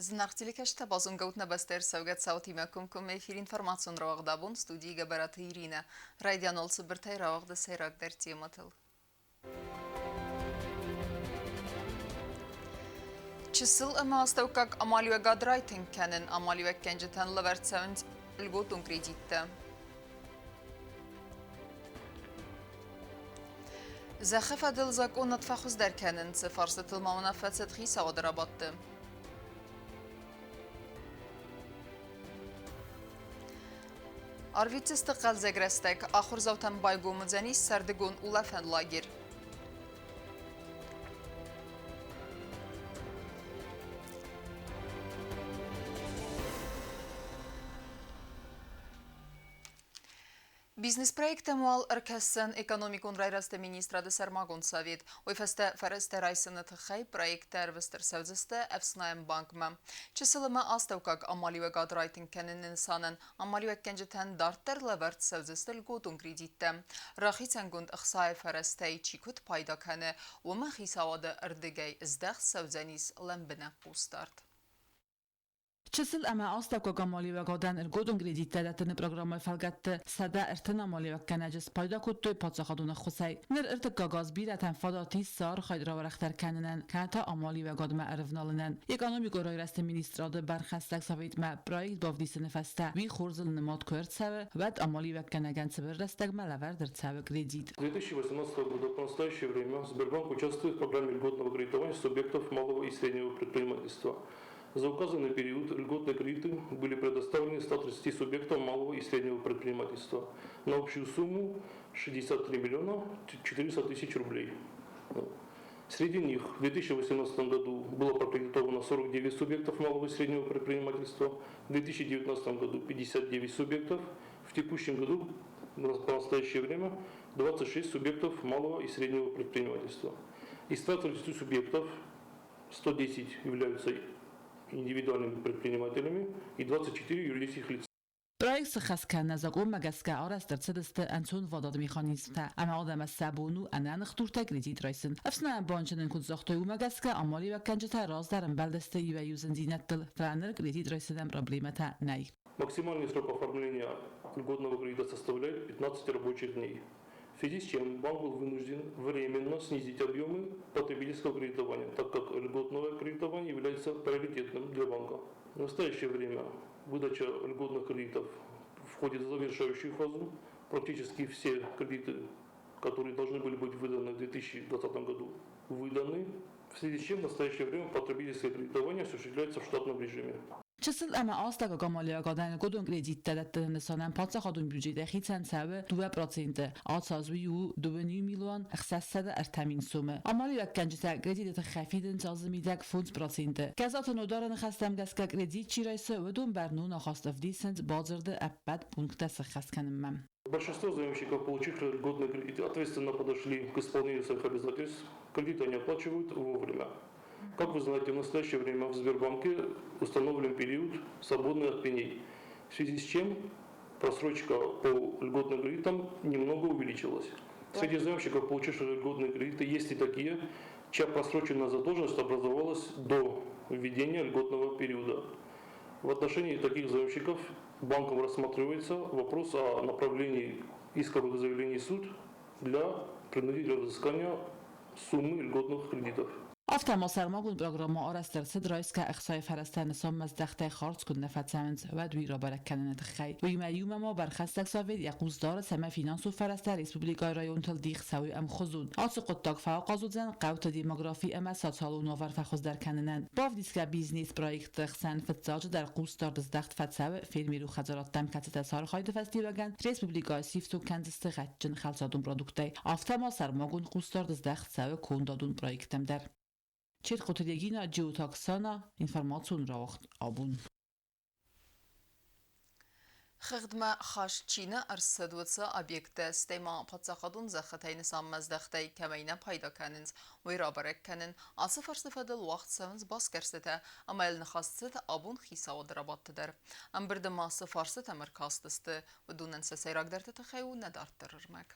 Зынаргъ телекӕсджытӕ, базонгӕ ут нӕ бӕстӕ ӕрцӕугӕ цаутимӕ комкоммӕ эфир информацион рауагъд абон студийы Гӕбӕраты Иринӕ. Райдиан уал цыбыртӕй рауагъды сӕйрагдӕр темӕтыл. Чысыл ӕмӕ астӕуккаг амалиуӕгад райтынг кӕнын амалиуӕггӕнджытӕн лӕвӕрд цӕуынц льготон кредиттӕ. Зӕххы фӕдыл закъонад фӕхуыздӕр кӕнын цы фарстытыл ма уынаффӕ цыд хицауады рабадты. Арвитдзысты хъӕлдзӕг рӕстӕг, ахуырдзаутӕн байгом уыдзӕнис сӕрдыгон улӕфӕн лагерь. Бизнес-проекттӕм уал ӕркӕсдзӕн экономикон райрӕзты министрады сӕрмагонд совет. Уый фӕстӕ фӕрӕзтӕ райсыны тыххӕй проекттӕ ӕрвыст ӕрцӕудзысты Ӕфснайӕн банкмӕ. Чысыл ӕмӕ астӕуккаг амалиуӕгад райтынг кӕныны нысанӕн амалиуӕггӕнджытӕн дарддӕр лӕвӕрд цӕудзысты льготон кредиттӕ. Рахицӕнгонд ӕхцайы фӕрӕзтӕй чи куыд пайда кӕны, уымӕ хицауады ӕрдыгӕй здӕхт цӕудзӕнис лӕмбынӕг хъусдард. Чысыл ӕмӕ астӕуккаг амалиуӕгадӕн льготон кредиттӕ дӕттыны программӕйы фӕлгӕтты 130 амалиуӕггӕнӕджы спайда кодтой паддзахадон ӕххуысӕй. Ныр ӕртыккаг аз бирӕтӕн фадат ис сӕ архайд рауӕрӕхдӕр кӕнынӕн, кӕнӕ та амалиуӕгадмӕ ӕрывналынӕн. Экономикон райрӕзты министрады бархӕссӕг советмӕ проект бавдисыны фӕстӕ уый хорзыл нымад куы ӕрцӕуы, уӕд амалиуӕггӕнӕгӕн цыбыр рӕстӕгмӕ лӕвӕрд ӕрцӕуы кредит. С 2018 года по настоящее время Сбербанк участвует в программе льготного кредитования субъектов малого и среднего предпринимательства. За указанный период льготные кредиты были предоставлены 130 субъектам малого и среднего предпринимательства на общую сумму 63 миллиона 400 тысяч рублей. Среди них в 2018 году было прокредитовано 49 субъектов малого и среднего предпринимательства, в 2019 году 59 субъектов, в текущем году по настоящее время 26 субъектов малого и среднего предпринимательства. Из 130 субъектов 110 являются индивидуальными предпринимателями и 24 юридических лиц. Проект сыххӕст кӕныны закъонмӕ гӕсгӕ арӕзт ӕрцыдысты ӕнцонвадат механизмтӕ ӕмӕ адӕмы сӕ бон у ӕнӕ ныхдуртӕ кредит райсын. Ӕфснайӕн банчы нын куыд загътой, уымӕ гӕсгӕ амалиуӕггӕнджытӕ раздӕр ӕмбӕлдысты иуӕй-иу зындзинӕдтыл, фӕлӕ ныр кредит райсынӕн проблемӕтӕ нӕй. Максимальный срок оформления льготного кредита составляет 15 рабочих дней. В связи с чем банк был вынужден временно снизить объемы потребительского кредитования, так как льготное кредитование является приоритетным для банка. В настоящее время выдача льготных кредитов входит в завершающую фазу. Практически все кредиты, которые должны были быть выданы в 2020 году, выданы. В связи с чем в настоящее время потребительское кредитование осуществляется в штатном режиме. Чысыл ӕмӕ астӕуккаг амалиуӕгадӕн льготон кредиттӕ дӕттыны нысанӕн паддзахадон бюджетӕй хицӕн цӕуы 2%, ацы аз уый у 2 603 000 сомы. Амалиуӕггӕнджытӕ кредиты тыххӕй фидынц азы мидӕг 5%. Гӕззаты Нодары ныхӕстӕм гӕсгӕ кредит чи райсы, уыдон бӕрнон ахаст ӕвдисынц бадзырды ӕппӕт пункттӕ сӕххӕст кӕнынмӕ. Большинство заемщиков, получивших льготные кредиты, ответственно подошли к исполнению своих обязательств. Кредиты они оплачивают вовремя. Как вы знаете, в настоящее время в Сбербанке установлен период, свободный от пеней, в связи с чем просрочка по льготным кредитам немного увеличилась. Среди заемщиков, получивших льготные кредиты, есть и такие, чья просроченная задолженность образовалась до введения льготного периода. В отношении таких заемщиков банком рассматривается вопрос о направлении исковых заявлений в суд для принудительного взыскания суммы льготных кредитов. Афтӕ ма сӕрмагонд программӕ арӕзт ӕрцыд райсгӕ ӕхцайы фӕрӕзтӕ нысанмӕздӕхтӕй хардз куыд нӕ фӕцӕуынц, уӕд уый рабӕрӕг кӕныны тыххӕй. Уыимӕ иумӕ ма бархӕссӕг совет йӕ хъус дары, цӕмӕй финансон фӕрӕзтӕ республикӕйы районтыл дих цӕуой ӕмхуызон. Ацы хъуыддаг фӕахъаз уыдзӕн хъӕуты демографи ӕмӕ социалон уавӕр фӕхуыздӕр кӕнынӕн. Бавдисгӕ бизнес-проектты хсӕн фыццаджыдӕр хъусдард здӕхт фӕцӕуы фермерон хӕдзарадтӕм, кӕцытӕ сӕ архайды фӕстиуӕгӕн республикӕйы сифтонг кӕндзысты гъӕдджын хӕлцадон продукттӕй. Афтӕ ма сӕрмагонд хъусдард здӕхт цӕуы кондадон проекттӕм дӕр. Четхъуты Регина, Джиоты Оксана, информацион рауагъд абон. Хыгъдмӕ хаст чи нӕ ӕрцыд, уыцы объекттӕ, стӕй ма паддзахадон зӕххытӕй нысанмӕздӕхтӕй кӕмӕй нӕ пайда кӕнынц, уый рабӕрӕг кӕнын. Ацы фарсты фӕдыл уагъд цӕуынц басгӕрстытӕ ӕмӕ йыл ныхас цыд абон хицауады рабадты дӕр. Ӕмбырды ма цы фарстытӕм ӕркастысты, уыдонӕн сӕ сӕйрагдӕрты тыххӕй у нӕ дарддӕры ӕрмӕг.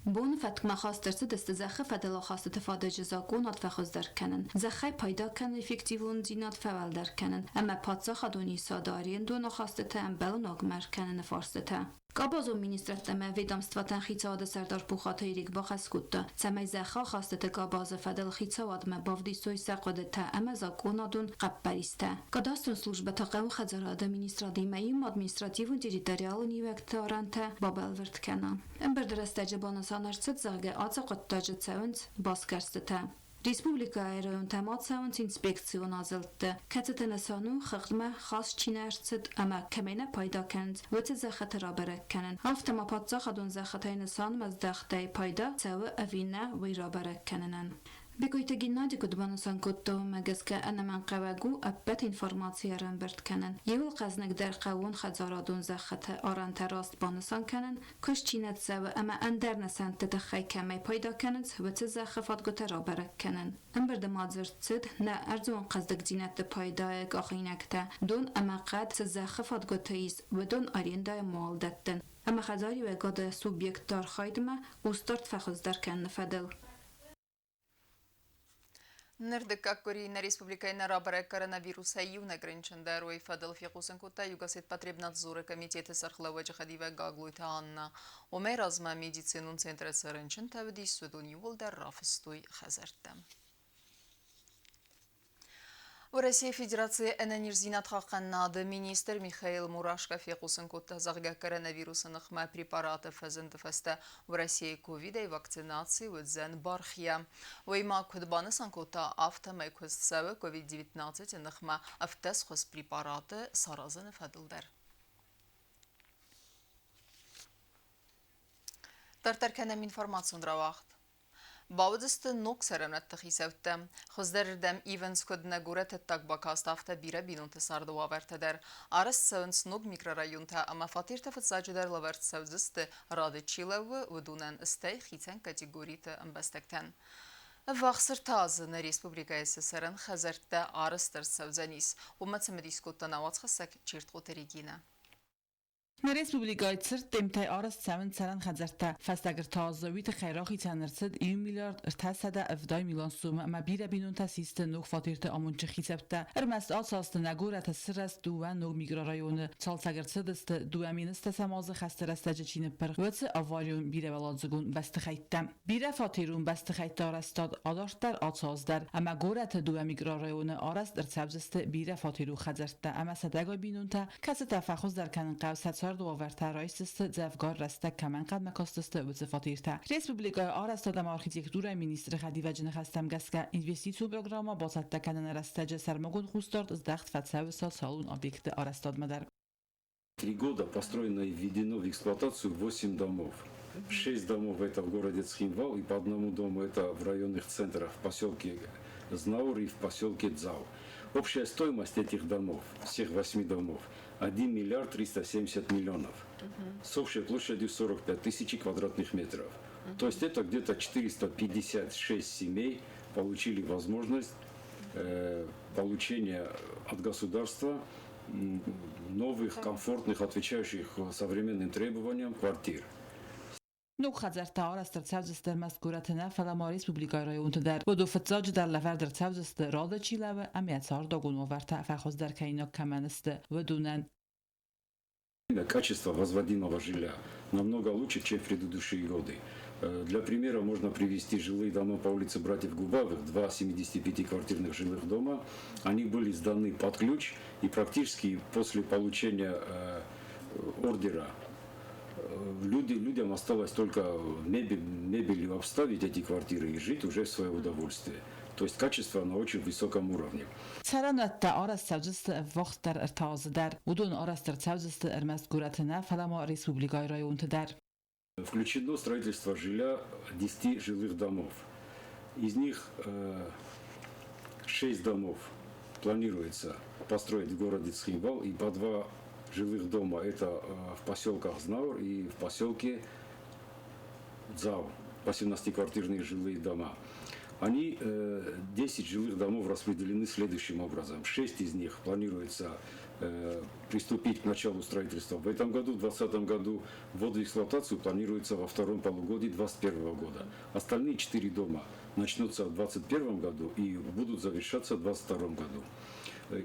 Боны фӕткмӕ хаст ӕрцыдысты зӕххы фӕдыл ахастыты фадыджы закъонад фӕхуыздӕр кӕнын, зӕххӕй пайда кӕныны эффективондзинад фӕуӕлдӕр кӕнын ӕмӕ паддзахадон исады арендон ахастытӕ ӕмбӕлон уагмӕ ӕркӕныны фарстытӕ. Къабазон министрадтӕ ӕмӕ ведомствотӕн хицауады сӕрдар Пухаты Эрик бахӕс кодта, цӕмӕй зӕххы ахастыты къабазы фӕдыл хицауадмӕ бавдисой сӕ хъуыдытӕ ӕмӕ закъонадон хъӕппӕристӕ. Кадастрон службӕтӕ хъӕуы хӕдзарады министрадимӕ иумӕ административон-территориалон иуӕгты арӕнтӕ бабӕлвырд кӕна. Ӕмбырды рӕстӕджы банысан ӕрцыд, зӕгъгӕ, ацы хъуыддаджы цӕуынц басгӕрстытӕ. Республикӕйы районтӕм ацӕуынц инспекцион азӕлдтӕ, кӕцыты нысан у хыгъдмӕ хаст чи нӕ ӕрцыд ӕмӕ кӕмӕй нӕ пайда кӕнынц, уыцы зӕххыты рабӕрӕг кӕнын. Афтӕ ма паддзахадон зӕххытӕй нысанмӕздӕхтӕй пайда цӕуы ӕви нӕ, уый рабӕрӕг кӕнынӕн. Бекъойты Геннади куыд банысан кодта, уымӕ гӕсгӕ ӕнӕмӕнгхъӕуӕг у ӕппӕт информаци ӕрӕмбырд кӕнын, иуыл хъӕзныгдӕр хъӕууонхӕдзарадон зӕххыты арӕнтӕ раст банысан кӕнын, куыст чи нӕ цӕуы ӕмӕ ӕндӕр нысӕнтты тыххӕй кӕмӕй пайда кӕнынц, уыцы зӕххы фадгуытӕ рабӕрӕг кӕнын. Ӕмбырды ма дзырд цыд, нӕ ӕрдзон хъӕздыгдзинӕдты пайдайы къахинӕгтӕ, дон ӕмӕ хъӕд цы зӕххы фадгуыты ис, уыдон арендӕйы муал дӕттын ӕмӕ хӕдзариуӕгады субъектты архайдмӕ хъусдард фӕхуыздӕр кӕныны фӕдыл. Ныр дыккаг къуыри нӕ республикӕйы нӕ рабӕрӕг коронавирусӕй иунӕг рынчын дӕр, уый фӕдыл фехъусын кодта Югосетпотребнадзоры комитеты сӕргълӕууӕджы хӕдивӕг Гаглойты Анна. Уымӕй размӕ медицинон центры цы рынчынтӕ уыдис, уыдон иууылдӕр рафыстой хӕдзӕрттӕм. Уӕрӕсейы Федерацийы ӕнӕниздзинадхъахъхъӕнынады министр Михаил Мурашко фехъусын кодта, зӕгъгӕ, коронавирусы ныхмӕ препараты фӕзынды фӕстӕ Уӕрӕсейы ковидӕй вакцинаци уыдзӕн бархийӕ. Уый ма куыд банысан кодта, афтӕмӕй куыст цӕуы COVID-19-ы ныхмӕ ӕфтӕсхуыз препараты саразыны фӕдыл дӕр. Дарддӕр кӕнӕм информацион рауагъд. Бауыдзысты ног цӕрӕнуӕтты хицӕуттӕ. Хуыздӕрырдӕм ивынц куыд нӕ горӕты ӕддаг бакаст, афтӕ бирӕ бинонты царды уавӕртӕ дӕр. Арӕзт цӕуынц ног микрорайонтӕ ӕмӕ фатертӕ фыццаджыдӕр лӕвӕрд цӕудзысты, рады чи лӕууы, уыдонӕн, стӕй хицӕн категориты ӕмбӕстӕгтӕн. Ӕввахс ӕртӕ азы нӕ республикӕйы цы цӕрӕн хӕдзӕрттӕ арӕзт ӕрцӕудзӕнис, уымӕ цымыдис кодта нӕ уацхӕссӕг Чертхъоты Регинӕ. Нӕ республикӕйы цырд темптӕй арӕзт цӕуынц цӕрӕн хӕдзӕрттӕ. Фӕстаг ӕртӕ азы уый тыххӕй рахицӕн ӕрцыд иу миллиард 370 милуан сомы ӕмӕ бирӕ бинонтӕ систы ног фатерты амондджын хицӕуттӕ. Ӕрмӕст ацы азты нӕ горӕты сырӕзт дыууӕ ног микрорайоны. Цалцӕг ӕрцыдысты, 2010 азы хӕсты рӕстӕджы чи ныппырх, уыцы аварион бирӕуӕладзыгон бӕстыхӕйттӕ. Бирӕфатерон бӕстыхӕйтты арӕзтад адарддӕр ацы аз дӕр, ӕмӕ горӕты дыууӕ микрорайоны арӕзт ӕрцӕудзысты бирӕфатерон хӕдзӕрттӕ ӕмӕ сӕдӕгай бинонтӕ, кӕцытӕ фӕхуыздӕр кӕнын хъӕуы сӕ цардуавӕртӕ, райсдзысты дзӕвгар рӕстӕг кӕмӕн хъӕдмӕ кастысты, уыцы фатертӕ. Республикӕйы арӕзтад ӕмӕ архитектурӕйы министры хӕдивӕджы ныхӕстӕм гӕсгӕ, инвестицион программӕ бацӕттӕ кӕныны рӕстӕджы сӕрмагонд хъусдард здӕхт фӕцӕуы социалон объектты арӕзтадмӕ дӕр. 3 года построено и введено в эксплуатацию 8 домов. 6 домов это в городе Цхинвал и по одному дому это в районных центрах в поселке Знаур и в поселке Дзау. Общая стоимость этих домов, всех восьми домов, 1 миллиард 370 миллионов. С общей площадью 45 тысяч квадратных метров. То есть это где-то 456 семей получили возможность получения от государства новых, комфортных, отвечающих современным требованиям квартир. Ног хӕдзӕрттӕ арӕзт ӕрцӕудзысты ӕрмӕст горӕты нӕ, фӕлӕ ма республикӕйы районты дӕр. Уыдон фыццаджыдӕр лӕвӕрд ӕрцӕудзысты, рады чи лӕууы ӕмӕ йӕ цардуагон уавӕртӕ фӕхуыздӕр кӕнинаг кӕмӕн сты, уыдонӕн. Качество возводимого жилья намного лучше, чем в предыдущие годы. Для примера можно привести жилые дома по улице Братьев Губавых, два 75-квартирных жилых дома. Они были сданы под ключ, и практически после получения ордера людям осталось только мебелью обставить эти квартиры и жить уже в свое удовольствие. То есть качество на очень высоком уровне. Цӕрӕнуӕттӕ арӕзт цӕудзысты ӕввахсдӕр ӕртӕ азы дӕр. Уыдон арӕзт ӕрцӕудзысты ӕрмӕст горӕты нӕ, фӕлӕ ма республикӕйы районты дӕр. Включено строительство жилья 10 жилых домов. Из них 6 домов планируется построить в городе Цхинвал и по два жилых дома это в поселках Знаур и в поселке Дзау, 18-квартирные жилые дома. Они, 10 жилых домов распределены следующим образом. 6 из них планируется приступить к началу строительства в этом году, в 2020 году. Ввод в эксплуатацию планируется во втором полугодии 2021 года. Остальные 4 дома начнутся в 2021 году и будут завершаться в 2022 году.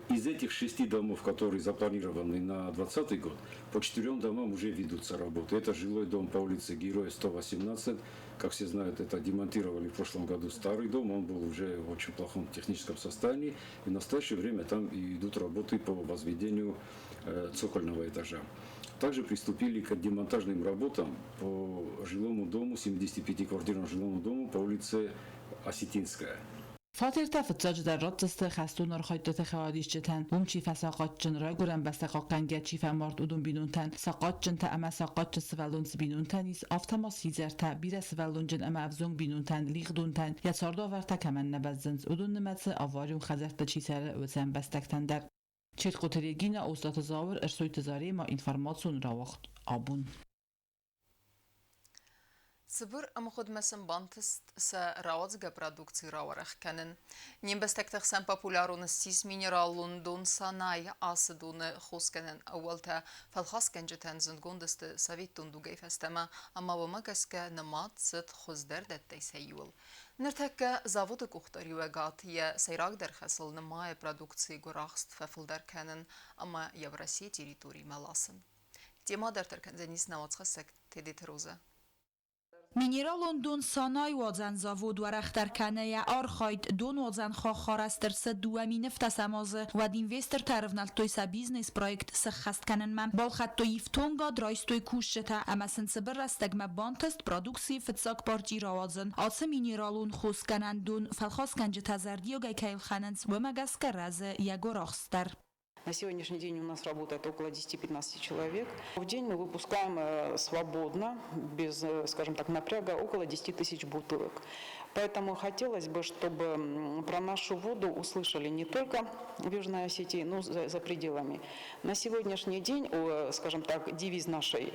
Из этих 6 домов, которые запланированы на 2020 год, по 4 домам уже ведутся работы. Это жилой дом по улице Героя 118. Как все знают, это демонтировали в прошлом году старый дом, он был уже в очень плохом техническом состоянии. И в настоящее время там идут работы по возведению цокольного этажа. Также приступили к демонтажным работам по жилому дому, 75-квартирному жилому дому по улице Осетинская. Фатертӕ фыццаджыдӕр ратдзысты хӕстон архайдтыты хайадисджытӕн, уым чи фӕсахъатджын, райгуырӕн бӕстӕ хъахъхъӕнгӕ чи фӕмард, уыдон бинонтӕн, сахъатджынтӕ ӕмӕ сахъатджын сывӕллон цы бинонтӕн ис, афтӕ ма сидзӕртӕ, бирӕсывӕллонджын ӕмӕ ӕвзонг бинонтӕн, лигъдонтӕн, йӕ цардуавӕртӕ кӕмӕн нӕ бӕззынц, уыдон нымӕцы аварион хӕдзӕртты чи цӕры, уыцы ӕмбӕстӕгтӕн дӕр. Четкъоты Регинӕ, Остъаты Зауыр, Ӕрсойты Заремӕ, информацион рауагъд абон. Цыбыр ӕмгъуыдмӕ сын бантыст сӕ рауадзгӕ продукци рауӕрӕх кӕнын. Не мбӕстӕгты хсӕн популярон ссис минералон дон Санай. Ацы доны хосгӕнӕн ӕууӕлтӕ фӕлхасгӕнджытӕн зындгонд сты советон дугӕй фӕстӕмӕ ӕмӕ уымӕ гӕсгӕ нымад цыд хуыздӕр дӕттӕй сӕ иуыл. Ныртӕккӕ заводы къухдариуӕгад йӕ сӕйрагдӕр хӕсыл нымайы продукцийы гуырахст фӕфылдӕр кӕнын ӕмӕ Евросийы территоримӕ ласын. Темӕ дарддӕр кӕндзӕнис науӕдзхӕссӕг Тедеты Розӕ. Минералон дон Санай уадзӕн завод уӕрӕхдӕр кӕны йӕ архайд. Донуадзӕн хахх арӕзт ӕрцыд 2017 азы. Уӕд инвестортӕ ӕрывнӕлдтой сӕ бизнес-проект сӕххӕст кӕнынмӕ. Балхӕдтой ифтонгад, райстой кусджытӕ ӕмӕ сын цыбыр рӕстӕгмӕ бантыст продукцийы фыццаг парти рауадзын. Ацы минералон хосгӕнӕн дон фӕлхасгӕнджытӕ зӕрдиагӕй кӕй ӕлхӕнынц, уымӕ гӕсгӕ рӕзы йӕ гуырахст дӕр. На сегодняшний день у нас работает около 10-15 человек. В день мы выпускаем свободно, без, скажем так, напряга, около 10 тысяч бутылок. Поэтому хотелось бы, чтобы про нашу воду услышали не только в Южной Осетии, но и за пределами. На сегодняшний день, скажем так, девиз нашей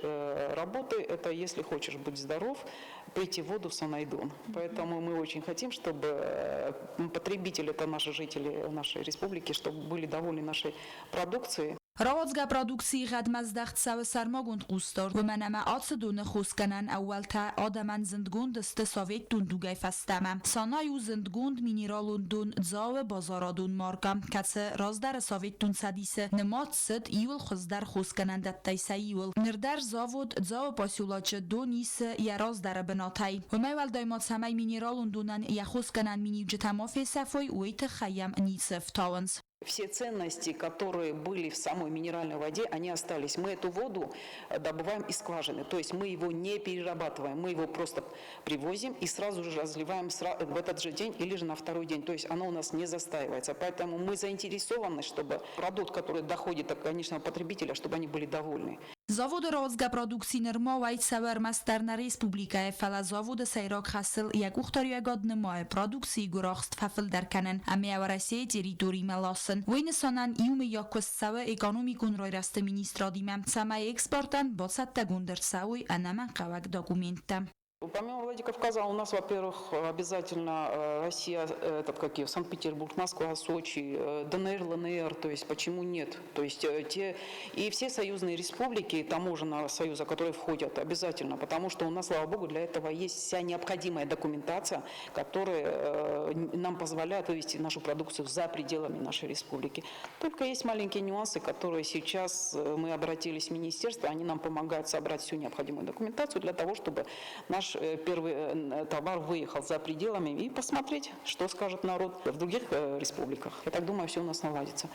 работы – это «Если хочешь быть здоров, пейте воду Санайдон». Поэтому мы очень хотим, чтобы потребители, это наши жители нашей республики, чтобы были довольны нашей продукцией. Рауадзгӕ продукцийы гъӕдмӕ здӕхт цӕуы сӕрмагонд хъусдард, уымӕн ӕмӕ ацы доны хосгӕнӕн ӕууӕлтӕ адӕмӕн зындгонд сты советон дугӕй фӕстӕмӕ. Санай у зындгонд минералон дон Дзауы базарадон маркӕ, кӕцы раздӕры Советон Цӕдисы нымад цыд иууыл хуыздӕр хосгӕнӕндӕттӕй сӕ иуыл. Ныр дӕр завод Дзауы поселочы дон исы йӕ раздӕры бынатӕй. Уымӕй уӕлдай ма цӕмӕй минералон донӕн йӕ хосгӕнӕн миниуджытӕ ма фесӕфой, уый тыххӕй йӕм ницы фтауынц. Все ценности, которые были в самой минеральной воде, они остались. Мы эту воду добываем из скважины, то есть мы его не перерабатываем, мы его просто привозим и сразу же разливаем в этот же день или же на второй день. То есть оно у нас не застаивается. Поэтому мы заинтересованы, чтобы продукт, который доходит до конечного потребителя, чтобы они были довольны. Заводы рауадзгӕ продукци нырма уӕй цӕуы ӕрмӕстдӕр нӕ республикӕйы, фӕлӕ заводы сӕйраг хӕсыл йӕ къухдариуӕгад нымайы продукцийы гуырахст фӕфылдӕр кӕнын ӕмӕ Уӕрӕсейы территоримӕ ласын. Уый нысанӕн иумӕйаг куыст цӕуы экономикон райрӕзты министрадимӕ, цӕмӕй экспортӕн бацӕттӕгонд ӕрцӕуой ӕнӕмӕнгхъӕуӕг документтӕ. Помимо Владикавказа у нас, во-первых, обязательно Россия, этот, какие, Санкт-Петербург, Москва, Сочи, ДНР, ЛНР, то есть почему нет? То есть те, и все союзные республики таможенного союза, которые входят, обязательно, потому что у нас, слава богу, для этого есть вся необходимая документация, которая нам позволяет вывести нашу продукцию за пределами нашей республики. Только есть маленькие нюансы, которые сейчас мы обратились в министерство, они нам помогают собрать всю необходимую документацию для того, чтобы наш первый товар выехал за пределами и посмотреть, что скажет народ в других республиках. Я так думаю, все у нас наладится.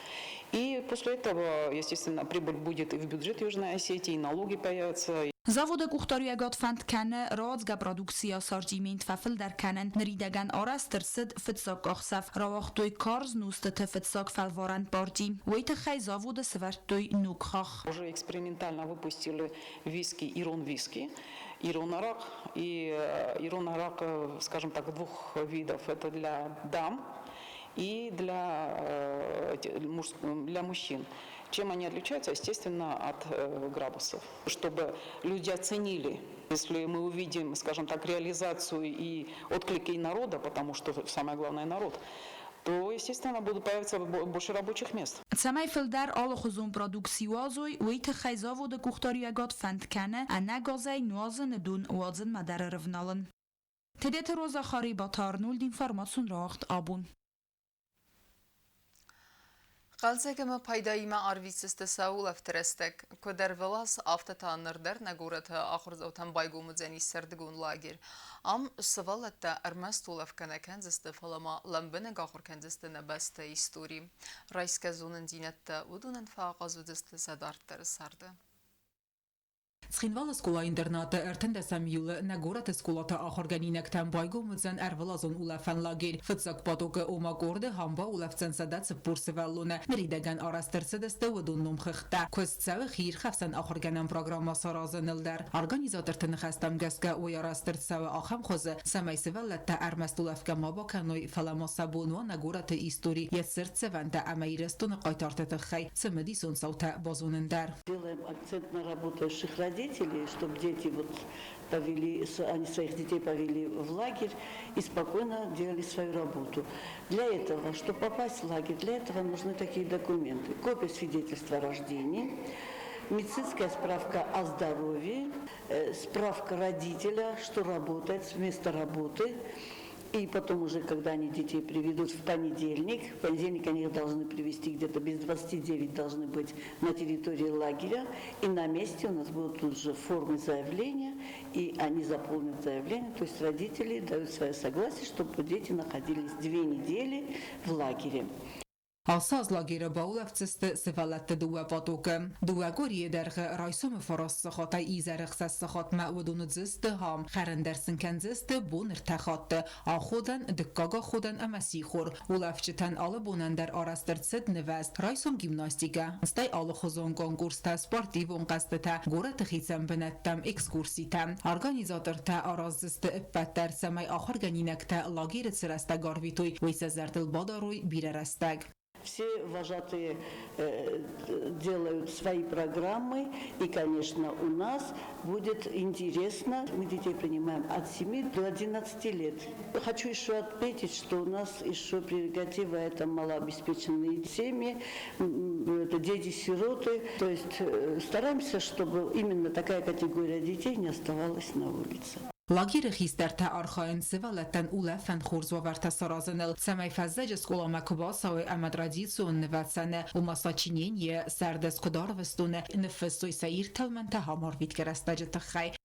И после этого, естественно, прибыль будет и в бюджет Южной Осетии, и налоги появятся. Заводы къухдариуӕгад фӕнд кӕны рауадзгӕ продукцийы ассортимент фӕфылдӕр кӕнын. Ныридӕгӕн арӕзт ӕрцыд фыццаг къахдзӕф. Рауагътой карз нозтыты фыццаг фӕлварӕн парти. Уый тыххӕй заводы сӕвӕрдтой ног хахх. Уже экспериментально выпустили виски, ирон виски, ирон арак. И ирон арак, скажем так, двух видов. Это для дам и для мужчин. Чем они отличаются? Естественно, от градусов. Чтобы люди оценили Если мы увидим, скажем так, реализацию и отклики народа, потому что самое главное народ, то, естественно, будут появиться больше рабочих мест. Цӕмӕй фылдӕр алыхуызон продукци уадзой, уый тыххӕй заводы къухдариуӕгад фӕнд кӕны ӕнӕ газӕй нуазыны дон уадзынмӕ дӕр ӕрывналын. Тедеты Роза Харибаты Арнольд информацион рауагъд абон. Хъӕлдзӕг ӕмӕ пайдаимӕ арвитдзысты сӕ улӕфты рӕстӕг. Куыд ӕрвылаз, афтӕ та ныр дӕр нӕ горӕты ахуырдзаутӕн байгом уыдзӕнис сӕрдыгон лагерь. Ам сывӕллӕттӕ ӕрмӕст улӕфгӕ нӕ кӕндзысты, фӕлӕ ма лӕмбынӕг ахуыр кӕндзысты нӕ бӕстӕйы истори. Райсгӕ зонындзинӕдтӕ уыдонӕн фӕахъаз уыдзысты сӕ дарддӕры царды. Цхинвалы скъола-интернаты 13 июлы нӕ горӕты скъолаты ахуыргӕнинӕгтӕн байгом уыдзӕн ӕрвылазон улӕфӕн лагерь. Фыццаг потокы, ома къорды хамба улӕфдзӕн 140 сывӕллоны. Ныридӕгӕн арӕзт ӕрцыдысты уыдон номхыгъдтӕ. Куыст цӕуы хиирхӕфсӕн ахуыргӕнӕн программӕ саразыныл дӕр. Организаторты ныхӕстӕм гӕсгӕ уый арӕзт ӕрцӕуы ахӕм хуызы, цӕмӕй сывӕллӕттӕ ӕрмӕст улӕфгӕ ма бакӕной, фӕлӕ ма сӕ бон уа нӕ горӕты истори, йӕ цыртдзӕвӕнтӕ ӕмӕ Ирыстоны хъайтарты тыххӕй цымыдисон цаутӕ базонын дӕр. Делаем акцент на работающих родителей, чтобы дети вот повели, они своих детей повели в лагерь и спокойно делали свою работу. Для этого, чтобы попасть в лагерь, для этого нужны такие документы. Копия свидетельства о рождении, медицинская справка о здоровье, справка родителя, что работает, с места работы, и потом уже, когда они детей приведут в понедельник они их должны привести где-то без 29 должны быть на территории лагеря, и на месте у нас будут тут же формы заявления, и они заполнят заявление, то есть родители дают свое согласие, чтобы дети находились 2 недели в лагере. Ацы аз лагеры баулӕфдзысты сывӕллӕтты дыууӕ потокы. Дыууӕ къуырийы дӕргъы райсомы 9 сахатӕй изӕры 6 сахатмӕ уыдон уыдзысты ам. Хӕрын дӕр сын кӕндзысты бон ӕртӕ хатты: аходӕн, дыккаг аходӕн ӕмӕ сихор. Улӕфджытӕн алы бонӕн дӕр арӕзт ӕрцыд нывӕзт: райсом гимнастикӕ, стӕй алыхуызон конкурстӕ, спортивон хъӕзтытӕ, горӕты хицӕн бынӕттӕм экскурситӕ. Организатортӕ араздзысты ӕппӕт дӕр, цӕмӕй ахуыргӕнинӕгтӕ лагеры цы рӕстӕг арвитой, уый сӕ зӕрдыл бадарой бирӕ рӕстӕг. Все вожатые делают свои программы, и, конечно, у нас будет интересно. Мы детей принимаем от 7 до 11 лет. Хочу еще отметить, что у нас еще прерогатива – это малообеспеченные семьи, это дети-сироты. То есть стараемся, чтобы именно такая категория детей не оставалась на улице. Лагеры хистӕртӕ архайынц сывӕллӕттӕн улӕфӕн хорз уавӕртӕ саразыныл, цӕмӕй фӕззӕджы скъоламӕ куы бацӕуой ӕмӕ традицион нывӕцӕны, ома сочинение, сӕрды куыд арвыстой, ныффыссой сӕ ирд тӕлмӕнтӕ ам арвитгӕ рӕстӕджы тыххӕй.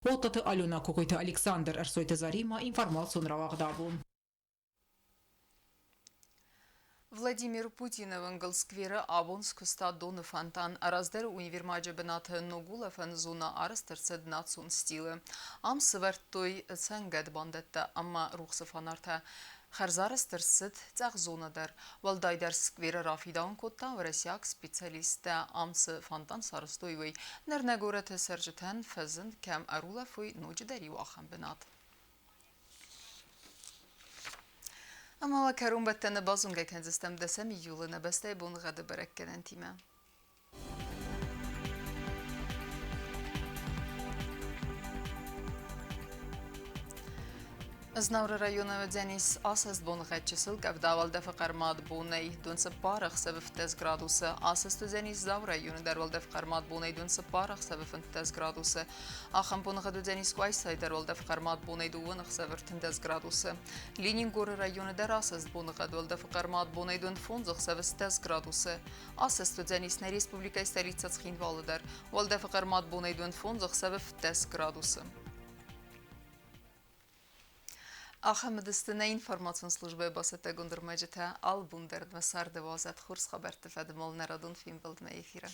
Оттаты Алена, Кокойты Александр, Ӕрсойты Зарима, информацион рауагъд абон. Владимир Путины уынгыл скверы абон скуыста доны фонтан. Раздӕр универмаджы бынаты ног улӕфӕн зона арӕзт ӕрцыд национ стилы. Ам сӕвӕрдтой цӕнгӕт бандӕттӕ ӕмӕ рухсы фонартӕ. Хӕрзарӕзт ӕрцыд цъӕх зона дӕр. Уӕлдайдӕр скверы рафидауын кодта уӕрӕсейаг специалисттӕ. Ам цы фонтан сарӕзтой, уый. Ныр нӕ горӕты цӕрджытӕн фӕзынд, кӕм ӕрулӕфой, ноджыдӕр иу ахӕм бынат. Ӕмӕ уӕ кӕронбӕттӕны базонгӕ кӕндзыстӕм 10 июлы нӕ бӕстӕйы боныгъӕды бӕрӕггӕнӕнтимӕ. Знауыры районы уыдзӕнис асӕст боныгъӕд чысыл къӕвда, уӕлдӕфы хъӕрмад бонӕй 14, ӕхсӕвы 15 градусы. Асӕст уыдзӕнис Дзауы районы дӕр, уӕлдӕф хъӕрмад бонӕй 14, ӕхсӕвы 15 градусы. Ахӕм боныгъӕд уыдзӕнис Къуайсайы дӕр, уӕлдӕф хъӕрмад бонӕй 2, ӕхсӕвы 13 градусы. Ленингоры районы дӕр асӕст боныгъӕд, уӕлдӕфы хъӕрмад бонӕй 25, ӕхсӕвы 10 градусы. Асӕст уыдзӕнис нӕ республикӕйы столицӕ Цхинвалы дӕр, уӕлдӕфы хъӕрмад бонӕй 25, ӕхсӕвы 10 градусы. Ахӕм уыдысты нӕ информацион службӕйы бацӕттӕгонд ӕрмӕджытӕ. Алы бон дӕр мӕ царды уадзӕд хорз хабӕртты фӕдыл нӕ радон фембӕлдмӕ эфиры.